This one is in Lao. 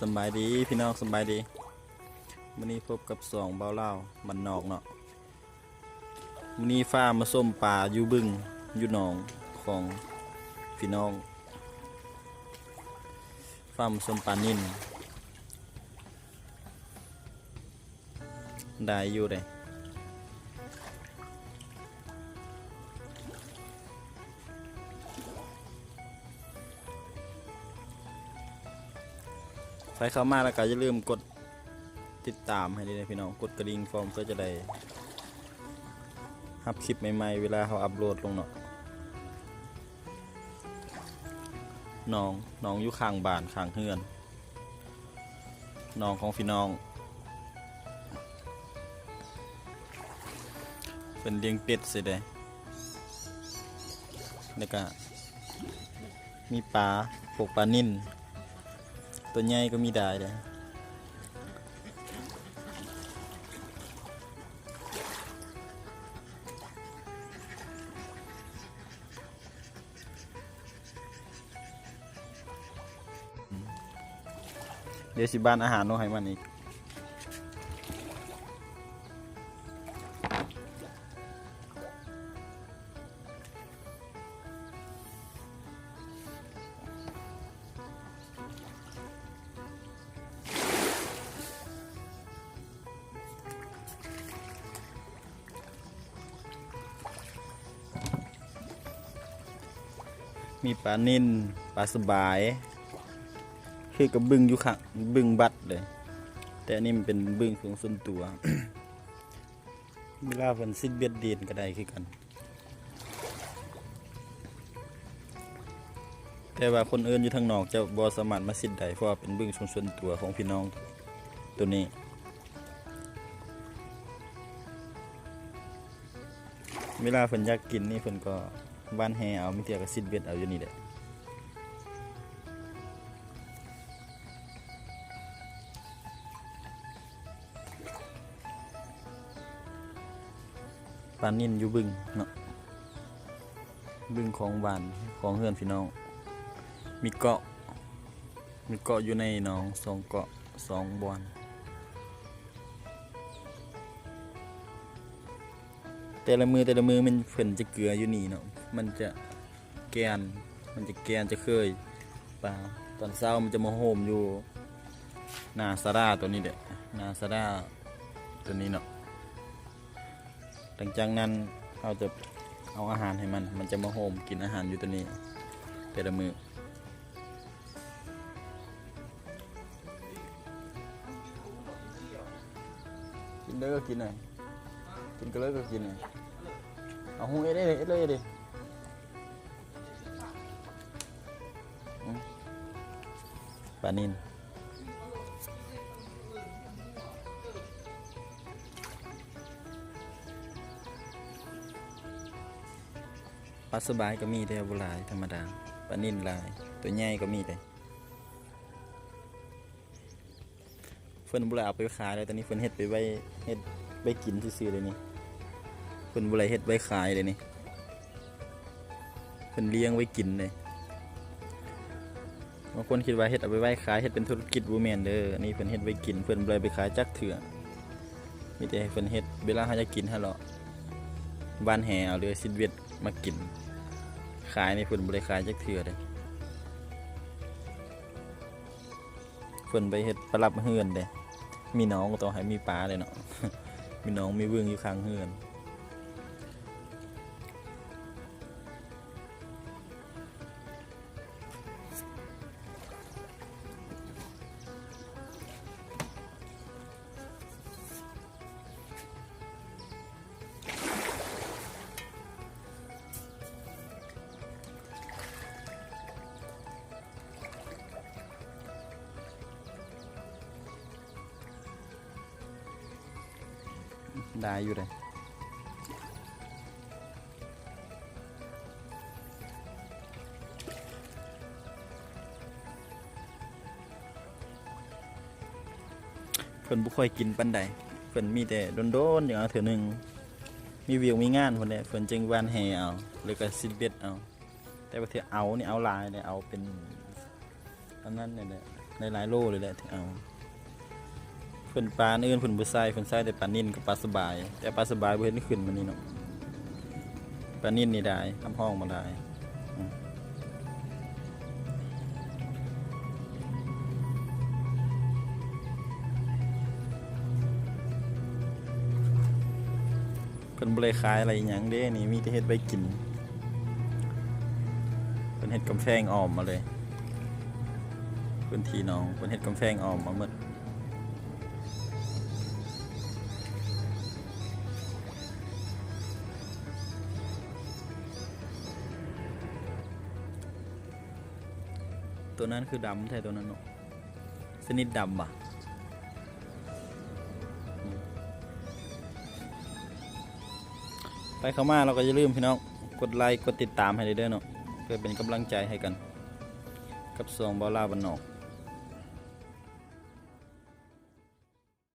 ສຳບາຍດີພີ່ນ້ອງ ສຳບາຍດີ. ມື້ນີ້ພົບກັບຊ່ອງບ່າວລາວບ້ານນອກເນາະ. ມື້ນີ້ພາມາຊົມປາຢູ່ບຶງ ຢູ່ໜອງຂອງພີ່ນ້ອງ. ພາມາຊົມປານິນ. ໄດ້ຢູ່ເດ້. ໃຜເຂົ້າມາແລ້ວກໍຢ່າລືມກົດຕິດຕາມໃຫ້ເດ້ພີ່ນ້ອງ, ກົດກະດິ່ງພ້ອມ ເພື່ອຈະໄດ້ຮັບຄລິບໃໝ່ໆ ເວລາເຮົາອັບໂຫຼດລົງເນາະ. ໜອງ ໜອງຢູ່ຂ້າງບ້ານ ຂ້າງເຮືອນ. ໜອງຂອງພີ່ນ້ອງ ເພິ່ນລ້ຽງເປັດຊິເດ້. ແລ້ວກະມີປາ ພວກປານິນ ໂຕໃຫຍ່ກໍມີໄດ້ເດ້. ດຽວຊິບ້ານອາຫານລົງໃຫ້ມັນອີກ. ມີປານິນ ປາສະບາຍ ຄືກັບບຶງຢູ່ຂ້າງ ບຶງບັດເດ້, ແຕ່ອັນນີ້ມັນເປັນບຶງຂອງສ່ວນຕົວ. ເວລາເພິ່ນຊິດເບັດຫຼິ້ນກໍໄດ້ຄືກັນ, ແຕ່ວ່າຄົນອື່ນຢູ່ທາງນອກຈະບໍ່ສາມາດມາຊິດໄດ້ ເພາະວ່າເປັນບຶງຂອງສ່ວນຕົວຂອງພີ່ນ້ອງໂຕນີ້. ເວລາເພິ່ນຢາກກິນນີ້ ເພິ່ນກໍຫວ່ານແຫເອົາ, ມີເທື່ອກໍຊິດເບັດເອົາຢູ່ນີ້ແຫຼະ. ປານິນຢູ່ບຶງເນາະ, ບຶງຂອງບ້ານ ຂອງເຮືອນພີ່ນ້ອງ. ມີເກາະ ມີເກາະຢູ່ໃນໜອງສອງເກາະ ສອງບ່ອນ. ແຕ່ລະມື້ ແຕ່ລະມື້ມັນ ເພິ່ນຈະເກືອຢູ່ນີ້ເນາະ, ມັນຈະແກ່ນ ມັນຈະແກ່ນ ຈະເຄີຍປາ. ຕອນເຊົ້າມັນຈະມາໂຮມຢູ່ໜ້າສາລາໂຕນີ້ແຫຼະ, ໜ້າສາລາໂຕນີ້ເນາະ. ຫຼັງຈາກນັ້ນເຮົາຈະເອົາອາຫານໃຫ້ມັນ, ມັນຈະມາໂຮມກິນອາຫານຢູ່ໂຕນີ້ແຕ່ລະມື້. ກິນເລີຍກໍກິນນະ, ກິນກໍເລີຍກໍກິນນະ. ເອົາຫູເອັດເອັດເຮັດເລີຍເດ້. ອືມ ປານິນ. ປາສະບາຍກໍມີ ແຕ່ບໍ່ຫຼາຍ, ທຳມະດາ. ປານິນຫຼາຍ, ຕົວໃຫຍ່ກໍມີເດ້. ເພິ່ນບໍ່ໄດ້ເອົາໄປຂາຍເດ້, ຕອນນີ້ເພິ່ນເຮັດໄປໄວ້ ເຮັດໄວ້ກິນຊື່ໆເດ້ນີ້. ເພິ່ນບໍ່ໄດ້ເຮັດໄວ້ຂາຍເດ້ນີ້, ເພິ່ນລ້ຽງໄວ້ກິນເດ້. ບາງຄົນຄິດວ່າເຮັດເອົາໄປໄວ້ຂາຍ ເຮັດເປັນທຸລະກິດ, ບໍ່ແມ່ນເດີ. ອັນນີ້ເພິ່ນເຮັດໄວ້ກິນ, ເພິ່ນບໍ່ໄດ້ໄປຂາຍຈັກເທື່ອ. ມີແຕ່ໃຫ້ເພິ່ນເຮັດ ເວລາເຮົາຢາກກິນ ເຮົາເລາະຫວ່ານແຫເອົາ ຫຼືຊິດເບັດມາກິນ. ຂາຍນີ້ເພິ່ນບໍ່ໄດ້ຂາຍຈັກເທື່ອເດ້. ເພິ່ນໄປເຮັດປະດັບເຮືອນເດ້. ມີໜອງກໍຕ້ອງໃຫ້ມີປາເດ້ເນາະ, ມີໜອງມີບຶງຢູ່ຂ້າງເຮືອນ. ໄດ້ຢູ່ເດ້. ເພິ່ນບໍ່ຄ່ອຍກິນປານໃດ, ເພິ່ນມີແຕ່ດົນໆ ຈັ່ງເອົາເທື່ອໜຶ່ງ, ມີວຽກມີງານພຸ້ນແຫຼະ ເພິ່ນຈຶ່ງຫວ່ານແຫເອົາ ແລ້ວກໍຊິດເບັດເອົາ. ແຕ່ວ່າເທື່ອເອົານີ້ເອົາຫຼາຍເດ້, ເອົາເປັນອັນນັ້ນແຫຼະ. ຫຼາຍໆໂລເລີຍແຫຼະທີ່ເອົາ. ເພິ່ນປາອັນອື່ນເພິ່ນບໍ່ໃສ່ ເພິ່ນໃສ່ແຕ່ປານິນກັບປາສະບາຍ ແຕ່ປາສະບາຍບໍ່ເຫັນຂຶ້ນມື້ນີ້ເນາະ. ປານິນນີ້ໄດ້ ຮັບຮອງມາໄດ້. ອືມ ເພິ່ນບໍ່ໄດ້ຂາຍອະໄລອີ່ຫຍັງເດ້ນີ້ ມີແຕ່ເຮັດໄວ້ກິນ. ເພິ່ນເຮັດກຳແພງອ້ອມມາເລີຍ ພື້ນທີ່ໜອງ ເພິ່ນເຮັດກຳແພງອ້ອມມາໝົດ. ໂຕນັ້ນຄືດຳແທ້ ໂຕນັ້ນເນາະ. ສະນິດດຳບໍ່? ໃຜເຂົ້າມາແລ້ວກໍຢ່າລືມພີ່ນ້ອງ ກົດໄລກົດຕິດຕາມໃຫ້ເດີເນາະ ເພື່ອເປັນກຳລັງໃຈໃຫ້ກັນກັບຊ່ອງເບົາລາວບ້ານນອກ.